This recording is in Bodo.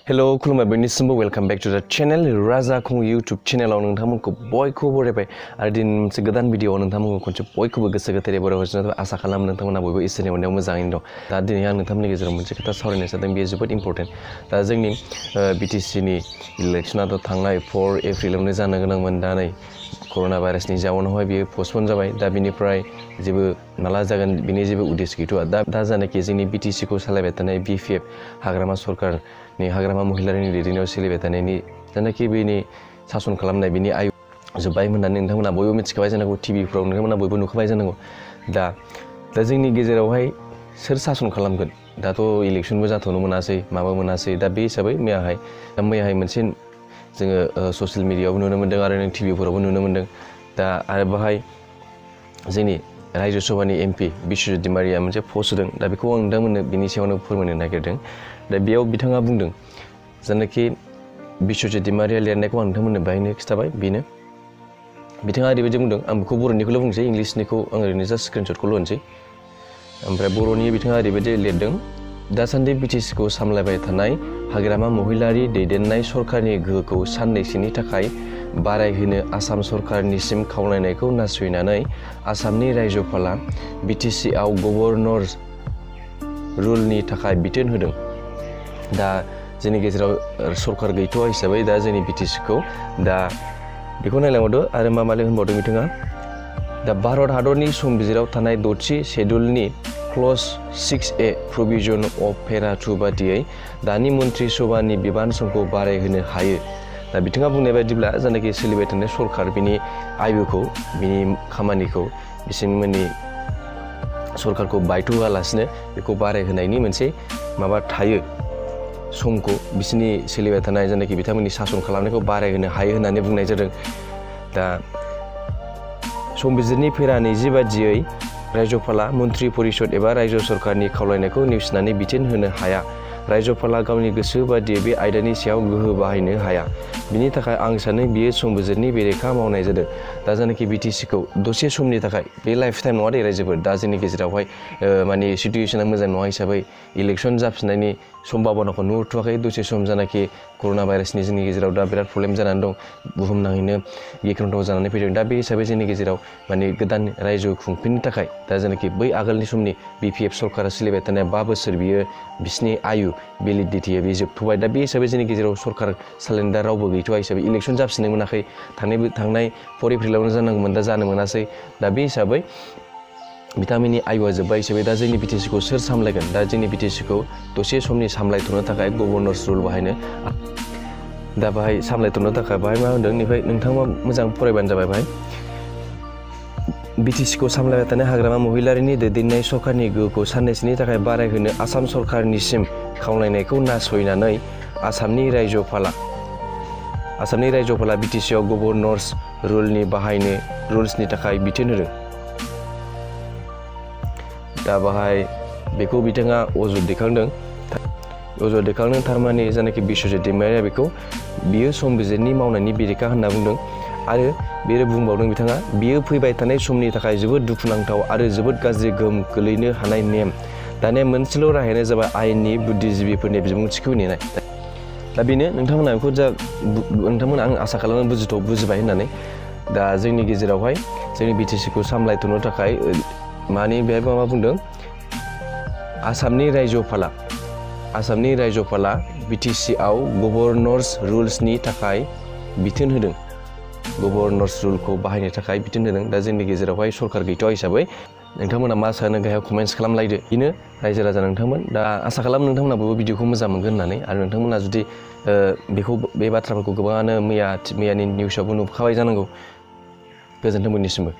Hello, खुलुमबाय बयनिसिमबो वेलकाम बैक टू द चैनल राजा खुं यूट्यूब चैनलाव नोंथांमोनखौ बयखौबो बरायबाय आरो दिन मोनसे गोदान भिडिअआव नोंथांमोनखौ खनसे बयखौबो गोसो गोथारै बरायहरनो आसा खालामो नोंथांमोना बयबो इसोरनि अननायाव मोजाङैनो दं। दा दिनै आं नोंथांमोननि गेजेराव मोनसे खोथा सावरायनो सानदों बेयो जोबोद इम्पोर्टेन्ट। दा जोंनि BTCनि इलेक्शनाथ' थांनाय 4 एप्रिलावनो जानो गोनांमोन दा नै कर'ना भाइरासनि जाउनावहाय बियो पस्टपन जाबाय। दा बिनिफ्राय जेबो माला जागोन बिनि जेबो उद्देश्य गैथ'आ। दा जानाखि जोंनि BTCखौ सालायबाय थानाय BPF हाग्रामा सरकारनि हाग्रामा महिलारिनि दैदेननायाव सोलिबाय थानायनि जानाखि बिनि सासन खालामनाय बिनि आयु जोब्बाय होननानै नोंथांमोना बयबो मिथिखाबाय जानांगौ टिभिफ्राव नोंथांमोना बयबो नुखाबाय जानांगौ। दा जोंनि गेजेरावहाय सोर सासन खालामगोन दाथ' इलेक्शनबो जाथ'नो मोनासै माबा मोनासै दा बे हिसाबै मैयाहाय मोनसे जोङो ससियेल मिडियायावबो नुनो मोन्दों आरो नों टिभिफोरावबो नुनो मोन्दों। दा आरो बाहाय जोंनि रायजो सभानि MP बिस्वजित दैमारिया मोनसे पस्ट होदों। दा बेखौ आं नोंथांमोननो बिनि सायावनो फोरमायनो नागिरदों। दा बेयाव बिथाङा बुंदों जानाखि बिस्वजित दैमारिया लिरनायखौ आं नोंथांमोननो बाहायनो खिथाबाय बेनो बिथाङा ओरैबायदि बुंदों। आं बेखौ बर'निखौल' बुंसै, इंलिसनिखौ आं ओरैनो जास्ट स्क्रिनशटखौल' होनोसै। ओमफ्राय बर'नि बिथाङा ओरैबायदि लिरदों, दासान्दि BTCखौ सामलायबाय थानाय हाग्रामा महिलारि दैदेननाय सरकारनि गोहोखौ साननैसोनि थाखाय बारायहोनो आसाम सरकारनिसिम खावलायनायखौ नासयनानै आसामनि रायजोपाला BTCआव गभर्नर रुलनि थाखाय बिथोन होदों। दा जोंनि गेजेराव सरकार गैथ'आ हिसाबै दा जोंनि BTCखौ दा बेखौ नायलांबावदो आरो मा होनबावदों बिथाङा। दा भारत हादरनि संबिजिराव थानाय 6थि शेड्युलनि क्लज 6A प्रभिजन अफ पेरा 2 बादियै दानि मन्त्रि सभानि बिबान समखौ बारायहोनो हायो। दा बिथाङा बुंनाय बायदिब्ला जायनाखि सोलिबाय थानाय सरकार बिनि आयुखौ बिनि खामानिखौ बिसोरनि सरकारखौ बायथ' होआलासिनो बेखौ बारायहोनायनि मोनसे माबा थायो समखौ बिसोरनि सोलिबाय थानाय जायनाखि बिथांमोननि सासन खालामनायखौ बारायहोनो हायो होननानै बुंनाय जादों। दा संबिजिरनि पेरा 20 बादियै रायजोपाला मन्त्रि परिषद एबा रायजो सरकारनि खावलायनायखौ नेवसिनानै बिथोन होनो हाया। रायजोपाला गावनि गोसो बादियै बे आयदानि सायाव गोहो बाहायनो हाया। बिनि थाखाय आं सानो बियो संबिजिरनि बेरेखा मावनाय जादों। दा जायनाखि BTCखौ दसे समनि थाखाय बे लाइफ टाइम नङा दे रायजोफोर, दा जोंनि गेजेरावहाय माने सिटुएसना मोजां नङा हिसाबै इलेक्शन जाफिननायनि सम्भाबनाखौ नुहुरथ'वाखै। दसे सम जानाखि कर'ना भाइरासनि जोंनि गेजेराव दा बिराद प्रब्लेम जानानै दं, बुहुमनाङैनो गिख्रंथाव जानानै फैदों। दा बे हिसाबै जोंनि गेजेराव माने गोदान रायजो खुंफिननो थाखाय दा जायनाखि बै आगोलनि समनि BPF सरकारा सोलिबाय थानाय 5 बोसोर बियो बिसिनि आयु भेलिडिटिया बे जोबथ'बाय। दा बे हिसाबै जोंनि गेजेराव सरकार सालायनो दा रावबो गैथ'आ हिसाबै इलेक्शन जाफिननो मोनाखै। थांनाय 4 एप्रिलावनो जानांगौमोन, दा जानो मोनासै। दा बे हिसाबै बिथांमोननि आयुआ जोब्बाय हिसाबै दा जोंनि BTCखौ सोर सामलायगोन? दा जोंनि BTCखौ दसे समनि सामलायथ'नो थाखाय गभर्नर्स रुल बाहायनो दा बाहाय सामलायथ'नो थाखाय बाहाय मा होनदों बेनिफ्राय नोंथाङा मोजां फरायबानो जाबाय। बाहाय BTCखौ सामलायबाय थानाय हाग्रामा महिलारिनि दैदेननाय सरकारनि गोहोखौ साननैसोनि थाखाय बारायहोनो आसाम सरकारनिसिम खावलायनायखौ नासयनानै आसामनि रायजोपाला BTCआव गभर्नर्स रुलनि बाहायनो रुल्सनि थाखाय बिथोन होदों। दा बाहाय बेखौ बिथाङा अजद दैखांदों थारमाने जायनाखि बिस्वजित दैमारिया बियो संबिजिरनि मावनायनि बेरेखा होनना बुंदों। आरो बेयो बुंबावदों बिथाङा, बियो फैबाय थानाय समनि थाखाय जोबोद दुखुनांथाव आरो जोबोद गाज्रि गोहोम गोलैनो हानाय नेम। दानिया मोनसेल' राहायानो जाबाय आयेननि बुद्धिजिबिफोरनि बिबुंथिखौ नेनाय। दा बेनो नोंथांमोना बेखौ नोंथांमोना आं आसा खालामो बुजिबाय होननानै। दा जोंनि गेजेरावहाय जोंनि BTCखौ सामलायथ'नो थाखाय माने बेहाय मा बुंदों, आसामनि रायजोपाला BTCआव गभर्नर्स रुल्सनि थाखाय बिथोन होदों। गभर्नर्स रुलखौ बाहायनो थाखाय बिथोन होदों। दा जोंनि गेजेरावहाय सरकार गैथ'आ हिसाबै नोंथांमोना मा सानो गाहायाव कमेन्ट्स खालामलायदो। बेनो रायजो राजा नोंथांमोन। दा आसा खालामो नोंथांमोना बयबो भिडिअखौ मोजां मोनगोन होननानै। आरो नोंथांमोना जुदि बे बाथ्राफोरखौ गोबाङानो मैयानि निउसावबो नुखाबाय जानांगौ। गोजोन्थों बयनिसिमबो।